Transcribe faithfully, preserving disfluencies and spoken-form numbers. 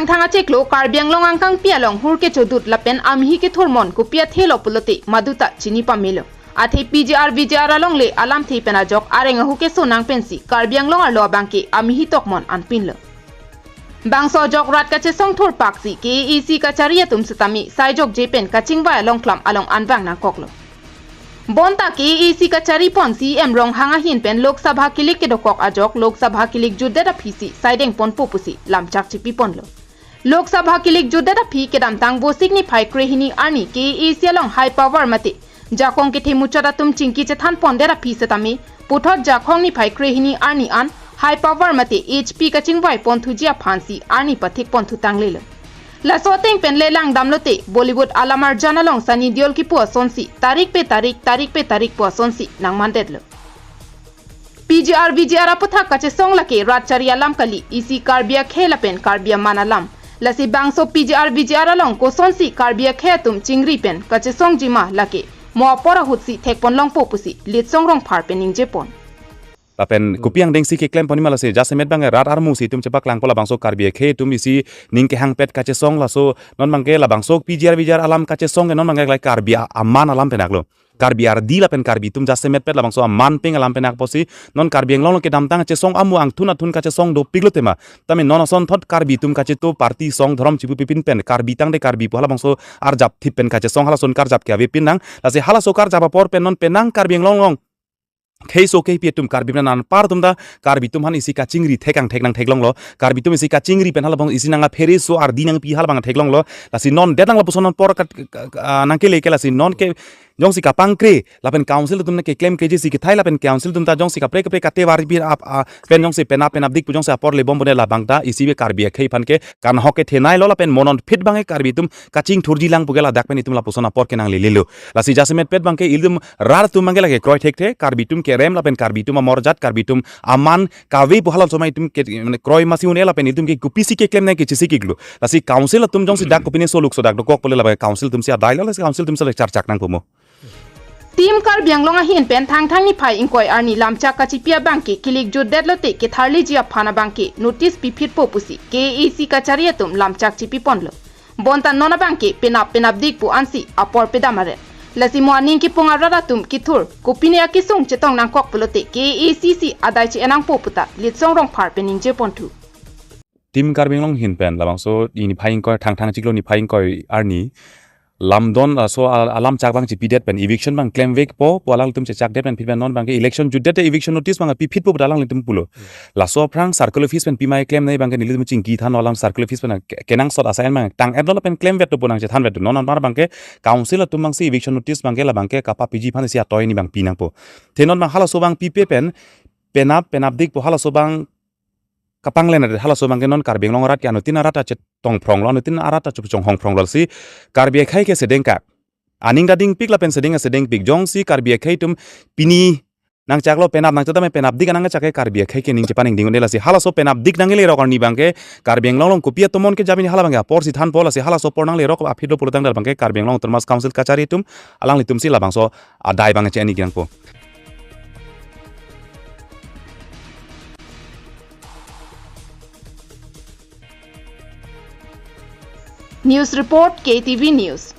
Thang achiklo Karbi Anglong angkangpi along hur kechodut lapen amihi kethurmon kopi athelo pulote maduta chini pamelo. Athe P G R V G R alongle alamthe pen ajok areng ahu keso nang pensi Karbi Anglong arlo abangke amihi tokmon anpinlo. Bangso ajok rat kachesong thurpaksi K A A C kachari atum setame saijokje pen kachingvai along klam along anvang nangkoklo. Bonta K A A C kachari pon C E M Ronghang ahin pen Lok Sabha kilik kedokok ajok Lok Sabha kilik jutdet aphisi saideng ponpo pusi lamchak chipi ponlo. Lok Sabha kilik jutdet aphi kedamtang Vosik niphai krehini arni K A A C along high power mate jakong kethe muchot atum chingki chethan pondet aphi setame puthot jakong niphai krehini arni an high power mate H P kachingvai ponthuji aphansi arni pathik ponthu tanglelo. Laso ateng pen le langdamlote Bollywood alam arjan along Sunny Deol kipu asonsi tarik pe tarik, tarik pe tarik pu asonsi nangmandetlo. P G R V G R aputhak kachesong lake rat chari alam kali, isi Karbi akhei lapen Karbi aman alam. Lasi bangso P G R V G R along kosonsi Karbi akhei atum chingri pen kachesongji ma lake mo apor ahutsi thekpon longpo pusi Litsong Rongphar pen ningjepon. Lapen kopi angdengsi keklem ponji ma lasi jasemet bang rat armusi itum chepaklangpo labangso Karbi akhei atum isi ning kehangpet kachesong laso non bangke labangso P G R V G R alam kachesong ke non bangke lai Karbi a-, aman alam penaklo. Karbi ardi lapen Karbi atum jasemetpet labangso aman peng alam penak pusi non Karbi Anglong along kedamtang kachesong amu angthun athun kachesong dopiklo tema. Tame non asonthot Karbi atum kacheto party song dhorom chipu pipin pen Karbi tangte Karbi pu halabangso arjap thip pen kachesong halason karjap ke ave pin nang. Lasi halaso karjap apor pen non penang Karbi Anglong along kheiso kheipi atum Karbi pen anpar atum ta Karbi atum han isi kachingri thekang thek nangtheklonglo. Karbi atum isi kachingri pen halabang isi nangphere so ardi nangpi halabang theklonglo. Lasi non det nang lapuson apor kat, ka, ka, ah, nangkele ke lasi non ke jongsi kapangkre lapen council atum nangkeklem keji si kethai lapen council atum ta jongsi kapre kapre katevar pi ap, ah, pen jongsi penap penapdik pu jongsi apor lebom bone labang ta isi be Karbi akhei aphan ke kanhok kethe nailo lapen mo non phit bangke Karbi atum kachingthurji lang pu ke ladak pen itum lapuson apor ke nanglelelo. Lasi jasemetpet bangke ilitum rat atum bangke lake kroi thekthe, Karbi atum kerem lapen Karbi atum amorjat, Karbi atum aman kave pu halabangso ma itum ke, mane kroi masi un-e lapen itum ke kopisi keklem nang kechisi kiklo. Lasi council atum jongsi dak kopine soluk so dak dokok pule labang council atumsi adailo, lasi council atumsi le charchak nangpo mo. Team Karbi Anglong ahin pen Thangthang niphai ingkoi arni lamchak kachipi abangke kilik jutdetlote ketharliji aphan abangke notice piphitpo pusi K A A C kachari atum lamchak chipi ponlo. Bonta non abangke penap penapdik pu ansi apor pedam aret. Lasi mo aning kipung arat atum kithur kopine akisung chetong nangkok pulote K A A C si adai che-en nangpo puta Litsong Rongphar pen ningjeponthu. Team Karbi Anglong ahin pen labangso niphai ingkoi Thangthang achiklo niphai ingkoi arni lamdon laso al-, alamchak bang chipidet pen eviction bang klemvekpo pu alanglitum chechakdet pen phit pen non bangke election jutdet eviction notice bang piphitpo pu alanglitum pulo. Laso aphrang circle office pen pima keklem nai bangke nelitum chingki than alam circle office pen ke-, kenangsot asai bang tang-etlo lapen klemvetpo nang chethanvetpo non anpar bangke council atum bangsi eviction notice bangke labangke kapapiji aphansi atoi ni bang pinangpo. The non bang halaso bang pipe pen penap penapdik pu halaso bang kapanglen adet halaso bangke non Karbi Anglong arat ke anuttin arat ta chetongphronglo, anuttin arat ta chepchonghongphronglo si Karbi akhei ke sedengka. Aning ta dingpik lapen sedeng sedengpik jongsi Karbi akhei atum pini nangchaklo penap nangchak tame penapdik anang chak ke Karbi akhei ke ning chepaningding un-e lasi halaso penapdik nangkelerok arni bangke Karbi Anglong along kopi atomon ke jamin hala bangke aporsi thanpo lasi halaso apor nanglerok aphi do pulotangte labangke Karbi Anglong Autonomous Council kachari atum alanglitumsi labangso adai bang che-en ni nangpo. News report, K T V News.